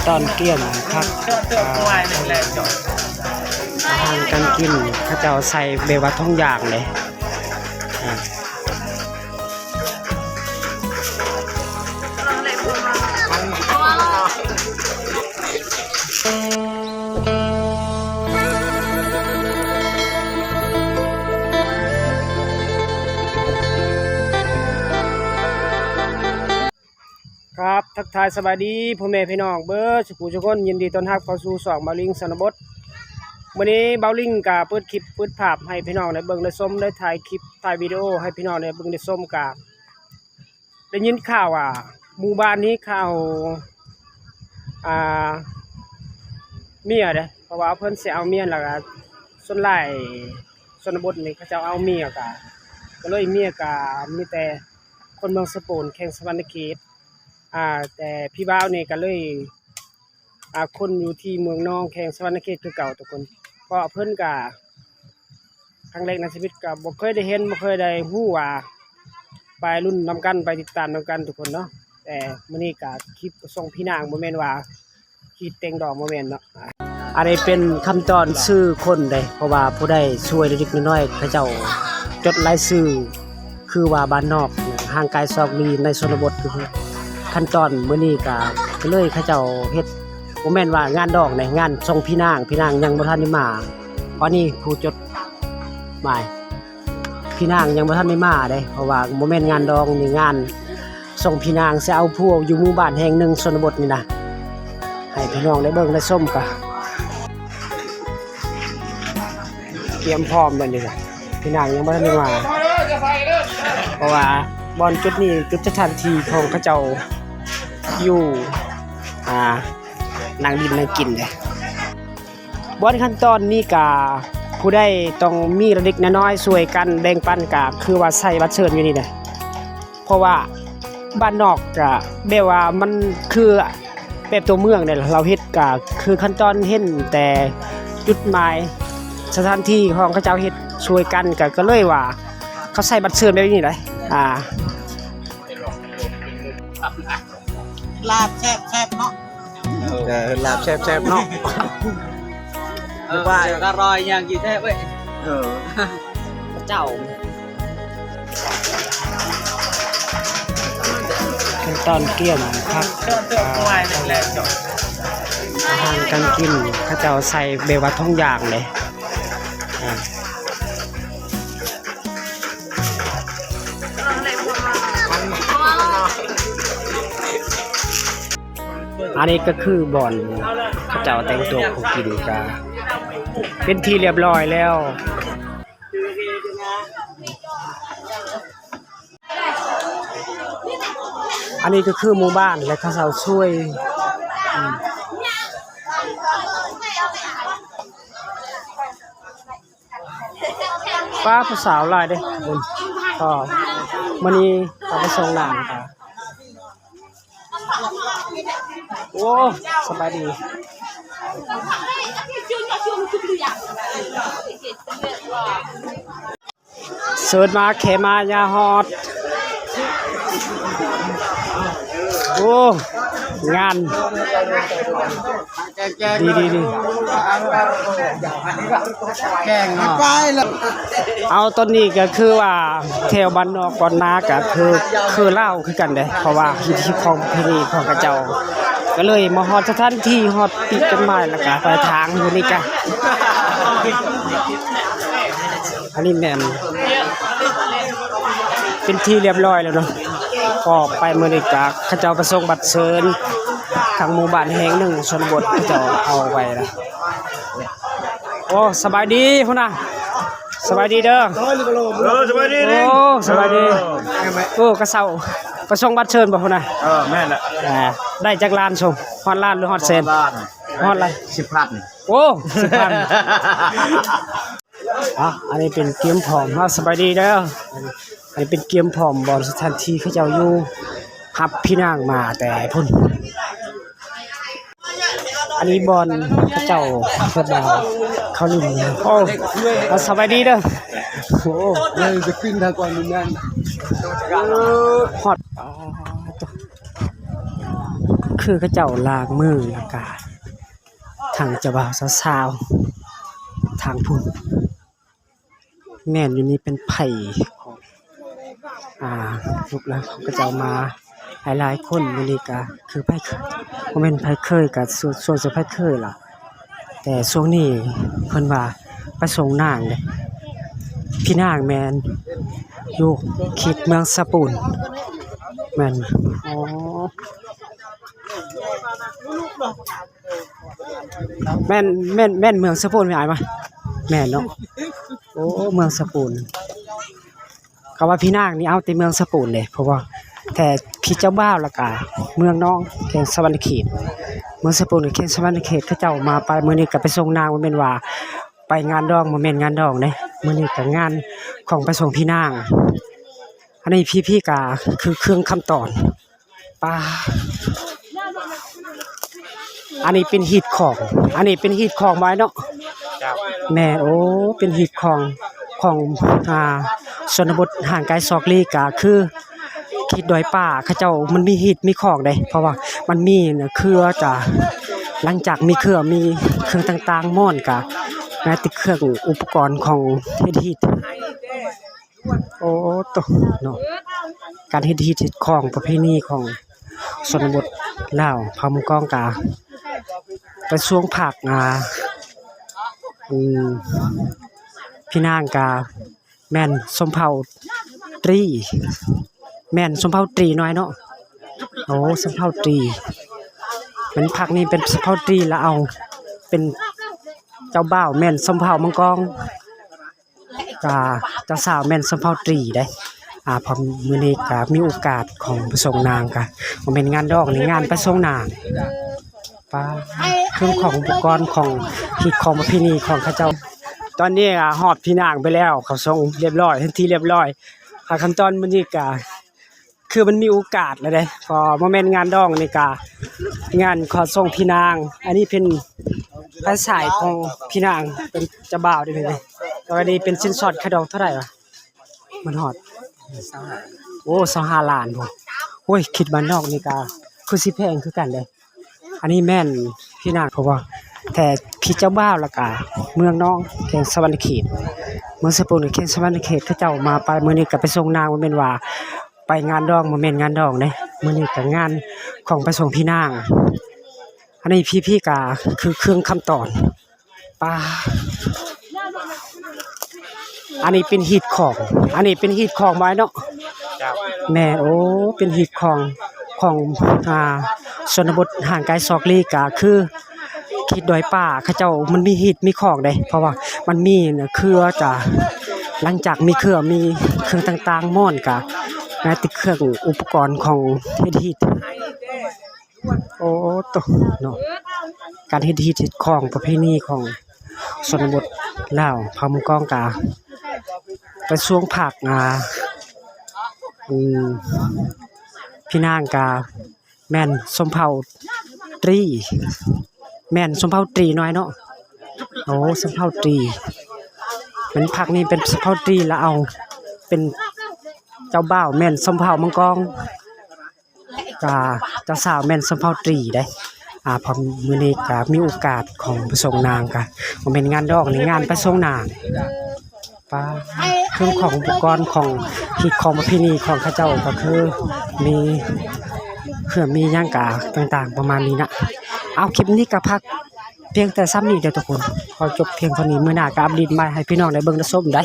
ຕອນກຽມຜັກ ອາ ອາຫານການກິນ ເຂົາເຈົ້າໃສ່ແບບວ່າຖົງຢາງເດ້ ອາ. ຄັບ ທັກທາຍສະບາຍດີພໍ່ແມ່ພີ່ນ້ອງເບີດສຸຂູສຸຄົນ ຍິນດີຕ້ອນຮັບເຂົ້າສູ່ຊ່ອງບ່າວລິງຊົນນະບົດ. ມື້ນີ້ບ່າວລິງກະເປີດຄລິບເປີດພາບໃຫ້ພີ່ນ້ອງໄດ້ເບິ່ງໄດ້ຊົມ ໄດ້ຖ່າຍຄລິບຖ່າຍວິດີໂອໃຫ້ພີ່ນ້ອງໄດ້ເບິ່ງໄດ້ຊົມ ກະໄດ້ຍິນຂ່າວວ່າໝູ່ບ້ານນີ້ເຂົາ ອ່າ ເມຍເດ້ ເພາະວ່າເພິ່ນຊິເອົາເມຍ ແລ້ວກະສ່ວນຫຼາຍ ຊົນນະບົດນີ້ເຂົາເຈົ້າເອົາເມຍ ກະ ກະເລີຍເມຍກະມີແຕ່ຄົນເມືອງສະໂປນ ແຂວງສະຫວັນນະເຂດ ອາ ແຕ່ພີ່ບ່າວນີ້ກະເລີຍ ອາ ຄົນຢູ່ທີ່ເມືອງນອງ ແຂວງສະຫວັນນະເຂດຄືເກົ່າທຸກຄົນ ເພາະເພິ່ນກະຄັ້ງແລກໃນຊີວິດກະບໍ່ເຄີຍໄດ້ເຫັນ ບໍ່ເຄີຍໄດ້ຮູ້ວ່າ ໄປລຸ້ນນຳກັນ ໄປຕິດຕາມນຳກັນທຸກຄົນເນາະ. ແຕ່ມື້ນີ້ກະຄລິບຂອງພີ່ນາງ ບໍ່ແມ່ນວ່າ ຄິດແຕ່ງດອກບໍ່ແມ່ນເນາະ. ອັນນີ້ເປັນຂັ້ນຕອນຊື່ຄົນເດ້ ເພາະວ່າຜູ້ໃດຊ່ວຍເລັກໆນ້ອຍໆ ເຂົາເຈົ້າຈົດລາຍຊື່ ຄືວ່າບ້ານນອກ ຫ່າງໄກສອກຫຼີກໃນຊົນນະບົດ ຄືຂັ້ນຕອນມື້ນີ້ກະ ກະເລີຍເຂົາເຈົ້າເຮັດ ບໍ່ແມ່ນວ່າງານດອງເດ້ ງານສົ່ງພີ່ນາງ ພີ່ນາງຍັງບໍ່ທັນໄດ້ມາ. ອັນນີ້ຜູ້ຈົດໝາຍ ພີ່ນາງຍັງບໍ່ທັນໄດ້ມາເດ້ ເພາະວ່າບໍ່ແມ່ນງານດອງນີ້ ງານ ສົ່ງພີ່ນາງຊິເອົາຜົວຢູ່ໝູ່ບ້ານແຫ່ງໜຶ່ງຊົນນະບົດນີ້ນະ ໃຫ້ພີ່ນ້ອງໄດ້ເບິ່ງໄດ້ຊົມ ກະກຽມພ້ອມແລ້ວນີ້ນະ ພີ່ນາງຍັງບໍ່ທັນໄດ້ມາ ເພາະວ່າບ່ອນຈຸດນີ້ຈຸດສະຖານທີ່ຂອງເຂົາເຈົ້າຢູ່ ອ່າ ນັ່ງດິນນັ່ງກິນເດ້. ບ່ອນຂັ້ນຕອນນີ້ກະ ຜູ້ໃດຕ້ອງມີເລັກໆນ້ອຍໆຊ່ວຍກັນແບ່ງປັນ ກະຄືວ່າໃສ່ບັດເຊີນຢູ່ນີ້ແຫຼະ ເພາະວ່າບ້ານນອກກະແບບວ່າມັນຄືແບບຕົວເມືອງນີ້ແຫຼະ ລາວເຮັດກະຄືຂັ້ນຕອນເຫັນແຕ່ຈຸດໝາຍສະຖານທີ່ຂອງເຂົາເຈົ້າເຮັດຊ່ວຍກັນ ກະ ກະເລີຍວ່າເຂົາໃສ່ບັດເຊີນແບບນີ້ແຫຼະ ອ່າ. ລາບແຊບໆເນາະ ເອີ ລາບແຊບໆເນາະ ເອີ ວ່າ ອະຣອຍຢ່າງກີແທ້ເວີ້ຍ ເອີ ເຈົ້າ. ຂັ້ນຕອນກຽມຜັກ ອາຫານການກິນ ເຂົາເຈົ້າໃສ່ແບບວ່າຖົງຢາງເດ້ ອາ. ອັນນີ້ກະຄືບ່ອນເຂົາເຈົ້າແຕ່ງຕົວຂອງກິນ ກະເປັນທີ່ລຽບລ້ອຍແລ້ວ ອັນນີ້ກະຄືໝູ່ບ້ານ ແລະ ເຂົາເຈົ້າຊ່ວຍ ອືມ. ປ້າ ຜູ້ສາວຫຼາຍເດ້ ເອີ ມື້ນີ້ເຮົາໄປສົ່ງຫຼານ ໂອ້ ສະບາຍດີ. ເຊີນມາແຄ່ມາຢ່າຮອດ ໂອ້ ງານ ດີໆໆ ແກງເນາະ ເອົາ ຕອນນີ້ກະຄືວ່າແຖວບ້ານນອກບ່ອນນາກະຄື ຄືລາວຄືກັນເດ້ ເພາະວ່າຮີດຄອງປະເພນີຂອງເຂົາເຈົ້າ ກະເລີຍມາຮອດສະຖານທີ່ ຮອດປີກຕົ້ນໄມ້ ແລ້ວກະໄປທາງຢູ່ນີ້ກະ ອັນນີ້ແມ່ນເປັນທີ່ລຽບລ້ອຍແລ້ວເນາະ ກໍໄປມື້ນີ້ກະເຂົາເຈົ້າໄປສົ່ງບັດເຊີນທາງໝູ່ບ້ານແຫ່ງໜຶ່ງຊົນນະບົດ ເຂົາເຈົ້າເອົາໄວ້ນະ. ໂອ້ ສະບາຍດີພຸ້ນນະ ສະບາຍດີເດີ ເອີ ສະບາຍດີ ໂອ້ ສະບາຍດີ ເອີ ໂອ້ ກະເຊົາໄປສົ່ງບັດເຊີນບໍ່ພຸ້ນນະ ເອີ ແມ່ນລະ ອ່າ ໄດ້ຈັກລ້ານສົ່ງ ຮອດລ້ານຫຼືຮອດແສນ ຮອດລ້ານ ຮອດລະ ສິບພັນ ໂອ້ ສິບພັນ ອ່ະ ອັນນີ້ເປັນກຽມພ້ອມ ເຮົາ ສະບາຍດີເດີ ອັນນີ້ເປັນກຽມພ້ອມບ່ອນສະຖານທີ່ເຂົາເຈົ້າຢູ່ ຮັບພີ່ນາງມາແຕ່ພຸ້ນ ອັນນີ້ບ່ອນເຂົາເຈົ້າເຮັດດາວເຂົາຫຼິ້ນ ໂອ້ ເອົາ ສະບາຍດີເດີ ໂອ້ ເລີຍຈະຂຶ້ນທາງກ່ອນນີ້ແມ່ນ ຮອດ ອ່າ ໂຕ ຄື ຄືເຂົາເຈົ້າລ້າງມື ແລ້ວກະທາງເຈົ້າບ່າວເຈົ້າສາວ ທາງພຸ້ນ ແມ່ນຢູ່ນີ້ເປັນໄພ້ຂອງ ອ່າ ລູກຫຼານຂອງເຂົາເຈົ້າມາຫຼາຍໆຄົນ. ມື້ນີ້ກະຄືໃຜ ບໍ່ແມ່ນໃຜເຄີຍ ກະສ່ວນ ສ່ວນໃຫຍ່ໃຜເຄີຍລະ ແຕ່ຊ່ວງນີ້ເພິ່ນວ່າໄປສົ່ງນາງເດ້ ພີ່ນາງແມ່ນຢູ່ເຂດເມືອງສະປູນ ແມ່ນ ອໍ ແມ່ນ ແມ່ນ ແມ່ນເມືອງສະປູນແມ່ນອ້າຍມະ? ແມ່ນເນາະ ໂອ້ ເມືອງສະປູນ. ກະວ່າພີ່ນາງນີ້ເອົາແຕ່ເມືອງສະປູນເດ້ ເພາະວ່າແຕ່ພີ່ເຈົ້າບ່າວ ແລ້ວກະເມືອງນອງ ແຂວງສະຫວັນນະເຂດ ເມືອງສະປູນ ແຂວງສະຫວັນນະເຂດ ເຂົາເຈົ້າມາໄປ. ມື້ນີ້ກະໄປສົ່ງນາງ ບໍ່ແມ່ນວ່າໄປງານດອງ ບໍ່ແມ່ນງານດອງເດ້ ມື້ນີ້ກະງານຂອງໄປສົ່ງພີ່ນາງ. ອັນນີ້ພີ່ໆກະຄືເຄື່ອງຂັ້ນຕອນ ປາ ອັນນີ້ເປັນຮີດຄອງ ອັນນີ້ເປັນຮີດຄອງບໍ່ອ້າຍເນາະ? ເຈົ້າ ແມ່ນ ໂອ້ ເປັນຮີດຄອງ ຂອງ ອ່າ ຊົນນະບົດຫ່າງໄກສອກຫຼີກ ກະຄືເຂດດອຍປ່າ ເຂົາເຈົ້າມັນມີຮີດມີຄອງເດ້ ເພາະວ່າມັນມີເຄືອ ຈະ ຫຼັງຈາກມີເຄືອ ມີເຄື່ອງຕ່າງໆ ໝ້ອນ ກະແມ້ແຕ່ເຄື່ອງອຸປະກອນຂອງເຮັດຮີດ. ໂອ້ໂຕເນາະ ການເຮັດຮີດເຮັດຄອງ ປະເພນີຂອງຊົນນະບົດລາວ ເຜົ່າມົງກອງກະ ກະຊວງພາກ ອ່າ ອືມ ພີ່ນາງກະແມ່ນຊົນເຜົ່າຕຣີ ແມ່ນຊົນເຜົ່າຕຣີນ້ອຍເນາະ. ໂອ້ ຊົນເຜົ່າຕຣີ ແມ່ນພາກນີ້ເປັນຊົນເຜົ່າຕຣີ ລະເອົາເປັນເຈົ້າບ່າວແມ່ນຊົນເຜົ່າມັງກອງ. ກະເຈົ້າສາວແມ່ນຊົນເຜົ່າຕຣີເດ້. ອ່າ ເພາະມື້ນີ້ກະມີໂອກາດຂອງໄປສົ່ງນາງ ກະບໍ່ແມ່ນງານດອງ ນີ້ງານໄປສົ່ງນາງ. ປາ ເຄື່ອງຂອງອຸປະກອນຂອງຮີດຄອງປະເພນີຂອງເຂົາເຈົ້າ. ຕອນນີ້ ອ່າ ຮອດພີ່ນາງໄປແລ້ວ ເຂົາສົ່ງຮຽບຮ້ອຍ ເປັນທີ່ຮຽບຮ້ອຍ. ອ່າ ຂັ້ນຕອນມື້ນີ້ກະ ຄືມັນມີໂອກາດແລ້ວເດ້ ເພາະບໍ່ແມ່ນງານດອງ ນີ້ກະງານຂໍສົ່ງພີ່ນາງ. ອັນນີ້ເປັນພາສາຂອງພີ່ນາງ ເປັນເຈົ້າບ່າວເດ້. ແລ້ວອັນນີ້ເປັນສິນສອດຄ່າດອງເທົ່າໃດວະ? ມັນຮອດ ໂອ້ ຊາວຫ້າລ້ານພຸ້ນ. ໂອ້ຍ ຄິດບ້ານນອກນີ້ກະຄືຊິແພງຄືກັນເດ້. ອັນນີ້ແມ່ນພີ່ນາງ ເພາະວ່າແຕ່ພີ່ເຈົ້າບ່າວ ແລ້ວກະເມືອງນອງ ແຂວງສະຫວັນນະເຂດ ເມືອງສະປູນ ແຂວງສະຫວັນນະເຂດ ເຂົາເຈົ້າມາໄປ. ມື້ນີ້ກະໄປສົ່ງນາງ ບໍ່ແມ່ນວ່າໄປງານດອງ ບໍ່ແມ່ນງານດອງເດ້. ມື້ນີ້ກະງານຂອງໄປສົ່ງພີ່ນາງ. ອັນນີ້ພີ່ໆກະຄືເຄື່ອງຂັ້ນຕອນ ປາ ອັນນີ້ເປັນຮີດຄອງ ອັນນີ້ເປັນຮີດຄອງບໍ່ອ້າຍເນາະ? ເຈົ້າ ແມ່ນ ໂອ້ ເປັນຮີດຄອງຂອງ ອ່າ ຊົນນະບົດຫ່າງໄກສອກຫຼີກ ກະຄືເຂດດອຍປ່າ ເຂົາເຈົ້າມັນມີຮີດມີຄອງເດ້ ເພາະວ່າມັນມີເຄືອ ຈະ ຫຼັງຈາກມີເຄືອ ມີເຄື່ອງຕ່າງໆ ໝ້ອນ ກະແມ້ແຕ່ເຄື່ອງອຸປະກອນຂອງເຮັດຮີດ. ໂອ້ໂຕເນາະ ການເຮັດຮີດເຮັດຄອງ ປະເພນີຂອງຊົນນະບົດລາວ ເຜົ່າມົງກອງກະ ກະຊວງພາກ ອ່າ ອືມ ພີ່ນາງກະແມ່ນຊົນເຜົ່າຕຣີ ແມ່ນຊົນເຜົ່າຕຣີນ້ອຍເນາະ. ໂອ້ ຊົນເຜົ່າຕຣີ ແມ່ນພາກນີ້ເປັນຊົນເຜົ່າຕຣີ ລະເອົາເປັນເຈົ້າບ່າວແມ່ນຊົນເຜົ່າມັງກອງ. ກະເຈົ້າສາວແມ່ນຊົນເຜົ່າຕຣີເດ້. ອ່າ ເພາະມື້ນີ້ກະມີໂອກາດຂອງໄປສົ່ງນາງ ກະບໍ່ແມ່ນງານດອງ ນີ້ງານໄປສົ່ງນາງ. ປາ ເຄື່ອງຂອງອຸປະກອນຂອງຮີດຄອງປະເພນີຂອງເຂົາເຈົ້າ ກະຄືມີເຄື່ອງມີຫຍັງກະຕ່າງໆ ປະມານນີ້ນະ. ເອົາ ຄລິບນີ້ກະພັກພຽງແຕ່ສ່ຳນີ້ເດີທຸກຄົນ ຂໍຈົບພຽງເທົ່ານີ້. ມື້ໜ້າກະອັບເດດໃໝ່ໃຫ້ພີ່ນ້ອງໄດ້ເບິ່ງໄດ້ຊົມໄດ໋.